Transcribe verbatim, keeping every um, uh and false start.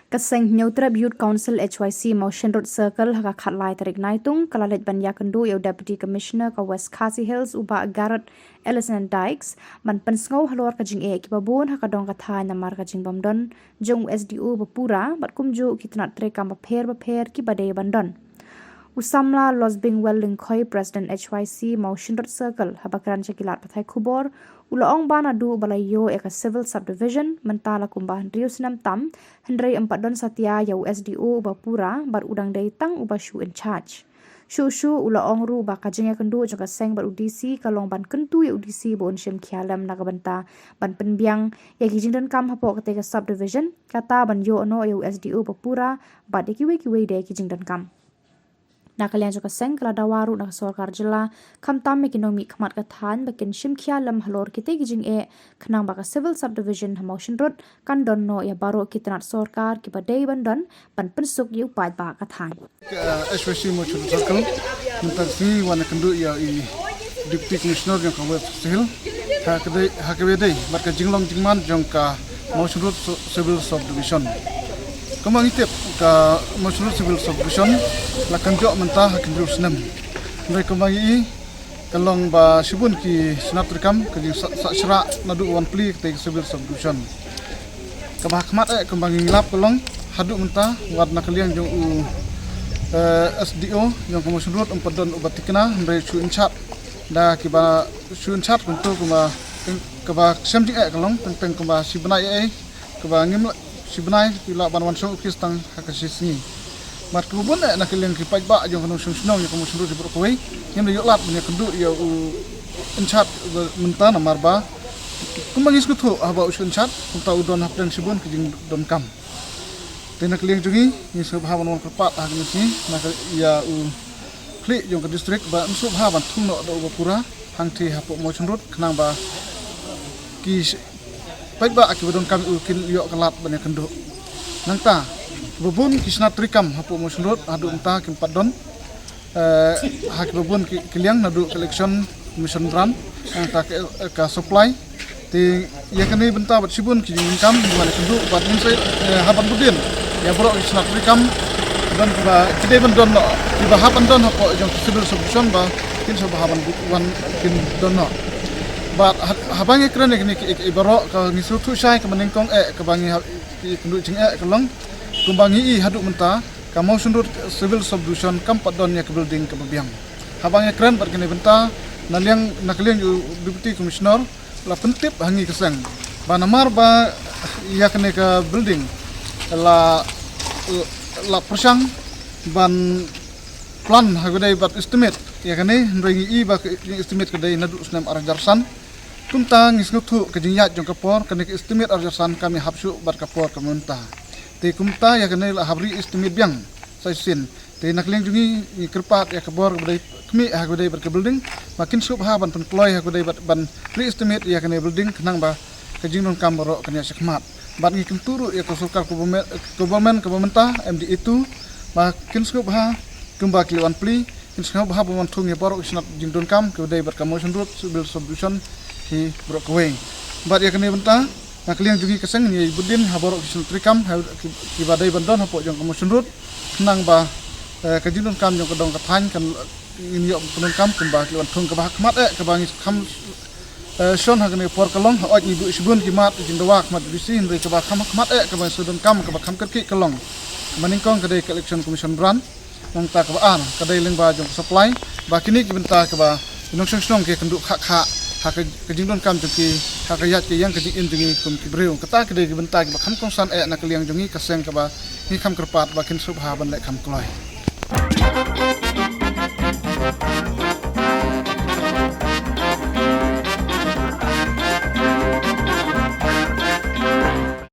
Ka seng Hynñiewtrep Youth Council H Y C Mawshynrut Circle ha ka khatlai tarik Naitung ka la leit ban ïakynduh ïa u Deputy Commissioner ka West Khasi Hills u Bah Garrett Ellison Dykes ban pynsngew halor ka jingeh kiba bun ha ka dong ka thaiñ namar ka jingbymdon jong u S D O ba pura bad kumjuh ki tnat treikam bapher bapher kiba dei ban don. U samla Losbingwell Lyngkhoi, President H Y C Mawshynrut Circle, haba kren sha ki lad pathai khubor, u la ong ba naduh ba la ïoh ïa ka Civil Subdivision mynta la kumba hynriew snem tam, hynrei ym pat don satia ïa u S D O uba pura bad u dang dei tang uba shu in charge. Shuh shuh u la ong ruh ba ka jingïakynduh jong ka seng bad u D C ka long ban kyntu ïa u D C ba un shim khia lem na ka bynta ban pynbiang ïa ki jingdonkam hapoh katei ka subdivision, kata ban ïoh noh ïa u S D O ba pura bad ïa kiwei kiwei de ki jingdonkam. Na ka liang jong ka seng ka la dawa ruh na ka sorkar jylla, khamtam ïa ki nongmihkhmat ka thaiñ ba kin shim khia lem halor kitei ki jingeh, khnang ba ka Civil Subdivision ha Mawshynrut kan don noh ïa baroh ki tnat sorkar kiba dei ban don ban pynsuk ïa u paidbah ka thaiñ. Ka H Y C Mawshynrut Circle mynta ka sngi wan ïakynduh ïa i Deputy Commissioner jong ka West Khasi Hills ha ka dei, ha kaba dei bad ka jinglong jingman jong ka Mawshynrut Civil Subdivision. Kumba ngi tip, ka Mawshynrut Civil Subdivision la kynjoh mynta ha ka hynriew snem. Hynrei kumba ngi i, ka long ba shibun ki tnat treikam, ka jingsah, sah shrah naduh wan plie katei ka Civil Subdivision. Kaba ha khmat eh kumba ngi lap ka long, haduh mynta wat na ka liang jong u, eh, S D O jong ka Mawshynrut ym pat don uba tikna, hynrei shu in charge da kiba shu in charge kumto kumba, kaba shem jingeh ka long teng teng kumba shi bnai eh, kaba ngim lah, shi bnai ki lah ban wan shong office tang ha ka shi sngi. Bad kaba bun eh na ka liang ki paidbah jong ka nongshong shnong jong ka Mawshynrut baroh kawei, ngim da ïoh lad ban ïakynduh ïa u in charge mynta namar ba kumba ngi sngewthuh haba u shu in charge kumta u don hapdeng shibun ki jingdonkam. Te na ka liang jong ngi, ngi sngewbha ban wan kyrpad ha kane ka sngi na ka, ïa u khlieh jong ka district ba un sngewbha ban thung noh da uba pura hangtei hapoh Mawshynrut, khnang ba ki sh-, paidbah kiba donkam ïa u kin ïoh ka lad ban ïakynduh. Nangta kiba bun ki tnat treikam hapoh Mawshynrut haduh mynta kim pat don, eh, ha kiba bun ki, ki liang naduh ka Election Commission Branch, nangta ka, ka supply. Te ïa kane bynta bad shibun ki jingdonkam ki wan ïakynduh bad ngin sa, eh, ha ban bud dien ïa baroh ki tnat treikam don kiba ki dei ban don noh, kiba hap ban don hapoh jong ka Civil Subdivision ba kin sa ba ha ban bud wan kin don noh. Bad ha, haba ngi kren ïa kine ki, ki, ki baroh ka ngi sngewthuh shai kaba nyngkong eh kaba ngi ha, ki kynduh jingeh ka long kumba ngi i haduh mynta ka Mawshynrut Civil Subdivision kam pat don ïa ka building kaba biang. Haba ngi kren bad kane bynta na liang, na ka liang u Deputy Commissioner la pyntip ha ngi ka seng ba namar ba ïa kane ka building la, la pyrshang ban plan ha ka dei bad estimate ïa kane, hynrei ngi i ba ka estimate ka dei naduh snem ar hajar san. Kumta ngi sngewthuh ka jingïaid jong ka por, kane ka estimate ar hajar san kam ïahap shuh bad ka por ka mynta. Te kumta ïa kane la hap re-estimate biang sa shisien. Te na ka liang jong ngi ngi kyrpad ïa ka bor kaba dei khmih ha kaba dei bad ka building ba kin sngewbha ban pynkloi ha kaba dei bad ban re-estimate ïa kane building khnang ba ka jingdonkam baroh kan ïa shakmat. Bad ngi kyntu ruh ïa ka sorkar ka government, ka government kaba mynta M D A two ba kin sngewbha kumba ki la wan plie, kin sngewbha ban wan thung ïa baroh ki tnat jingdonkam kaba dei bad ka Mawshynrut Civil Subdivision hi baroh kawei. Bad ïa kane bynta na ka liang jong ngi ka seng ngi bud dien ha baroh ki tnat treikam ha ki, kiba dei ban don hapoh jong ka Mawshynrut khnang ba, eh, ka jingdonkam jong ka dong ka thaiñ kan ngin ïoh pyndonkam kumba ki la wan thung. Kaba ha khmat eh kaba ngi kham, eh, shon ha kane ka por ka long, hooid ngi buh shibun ki mat jingdawa ha khmat B C, hynrei kaba kham ha khmat eh kaba ngi shu donkam kaba kham kyrkieh ka long, kaba nyngkong ka dei ka Election Commission Branch, nangta kaba ar ka dei lyngba jong ka supply. Ba kine ki bynta kaba ki nongshong shnong ki kynduh khah khah ha ka, ka jingdonkam jong ki ha ka ïaid ka ïeng ka jingim jong ngi kum ki briew. Kata ki dei ki bynta kiba kham kongsan eh na ka liang jong ngi ka seng kaba ngi kham kyrpad ba kin sngewbha ban leh kham kloi.